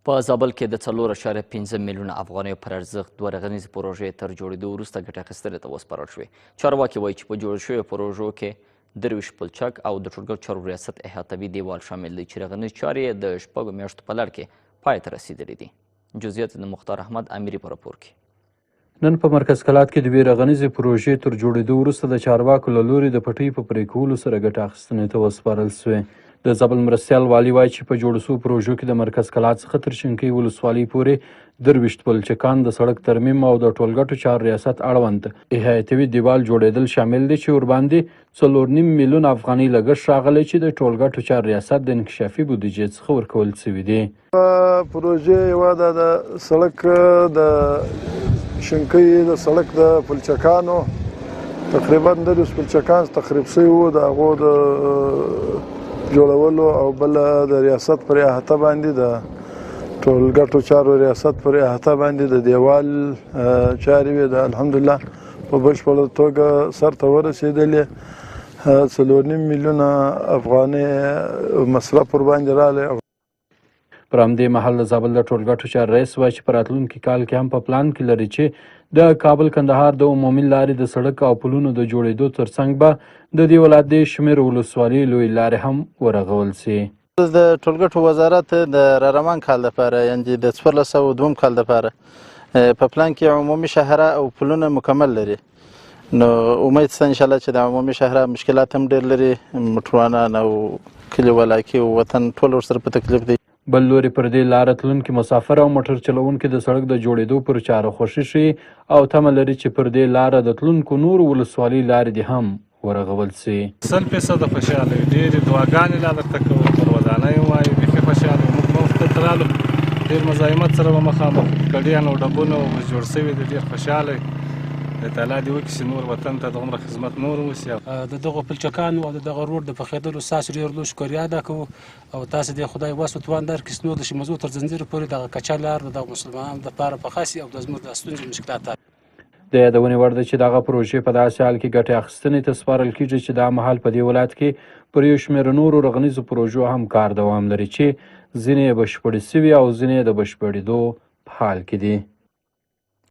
په زابل کې د 4.5 میلیونه افغانیو پر ارزښت دوه رغنیزې پروژې تر جوړېدو وروسته ګټې اخیستنې ته وسپارل شوې. چارواکي وایي چې په جوړو شویو پروژو کې 23 پلچک او د ټولګټو چارو ریاست احاطوي دیوال شامل دی چې رغنیز چارې یې د 6 میاشتو په لړ کې پای ته رسېدلې دي. جزئیات د مختار احمد امیري په راپور کې. نن په مرکز کلات کې د یوې رغنیزې پروژې تر جوړېدو وروسته د چارواکو له لوري د پټۍ په پرې کولو سره ګټه اخیستنې ته وسپارل شوې. د زابل مرستیال والي وایي چې په جوړو شوو پروژو کې د مرکز کلات څخه تر شینکۍ ولسوالۍ پورې 23 پلچکان، د سړک ترمیم او د ټولګټو چارو ریاست اړوند احاطوي دیوال جوړېدل شامل دي چې ورباندې 4.5 میلیونه افغانۍ لګښت راغلی چې د ټولګټو چارو ریاست د انکشافي بودیجې څخه ورکول شوي دي. پروژې یوه د سړک د شینکۍ د سړک د پلچکانو تقریبا 23 پلچکان تخریب شوي وو، د هغو د جوړولو او بل د ریاست پر احاطه باندې د ټولګټو چارو ریاست پر احاطه باندې د دیوال چارې وې، د الحمدلله په بشپړه توګه سرته ورسېدلې. 4.5 میلیونه افغانۍ مصرف ورباندې راغلی. پر همدې مهال د زابل د ټولګټو چارو رئیس وایي چې په راتلونکي کال کې هم په پلان کې لري چې د کابل کندهار د عمومي لارې د سړک او پلونو د جوړېدو ترڅنګ به د دې ولایت د شمېر ولسوالۍ لویې لارې هم ورغول شي. د ټولګټو وزارت د را روان کال لپاره، یعنې د 1402 کال لپاره په پلان کې عمومي شهره او پلونه مکمل لري. نو امید شته انشاءالله چې د عمومي شهره مشکلات هم ډېر لري، موټروانان او کلي ولاکي او وطن ټول ورسره په تکلیف دی. بل لوري پر دې لاره تلونکي مسافر او موټر چلوونکي د سړک د جوړېدو پر چارو خوښي ښيي او تمه لري چې پر دې لاره د تلونکو نورو ولسوالۍ لارې دې هم ورغول شي. 100% خوشحاله یو، ډېرې دعاګانې لا درته کوو، پر ودانۍ هم وایو، بیخي خوشحاله یو. موږ مخته ته رالو، ډېر مزاحمت سره به مخامخ کډیان او ډبونه اوس جوړ شوي دي، ډېر خوشحاله یو. خدای تعالی دې وکړي چې نور وطن ته دغومره خدمت نور وشي. د دغو پلچکانو او د دغه روډ د پخېدلو ستاسو ډېر لوی شکریا ادا کوو او تاسو دې خدای وس و توان درکړي چې نور د شمزو تر ځنځیرو پورې دغه کچه لار د دغو مسلمانانو دپاره پخه شي او د زموږ د ستونزو مشکلات حل. د یادونې وړ ده چې دغه پروژې په داسې حال کې ګټې اخیستنې ته سپارل کېږي چې دا مهال په دې ولایت کې پر یو شمېر نورو رغنیزو پروژو هم کار دوام لري چې ځینې یې بشپړې شوي او ځینې یې د بشپړېدو په حال کې دي.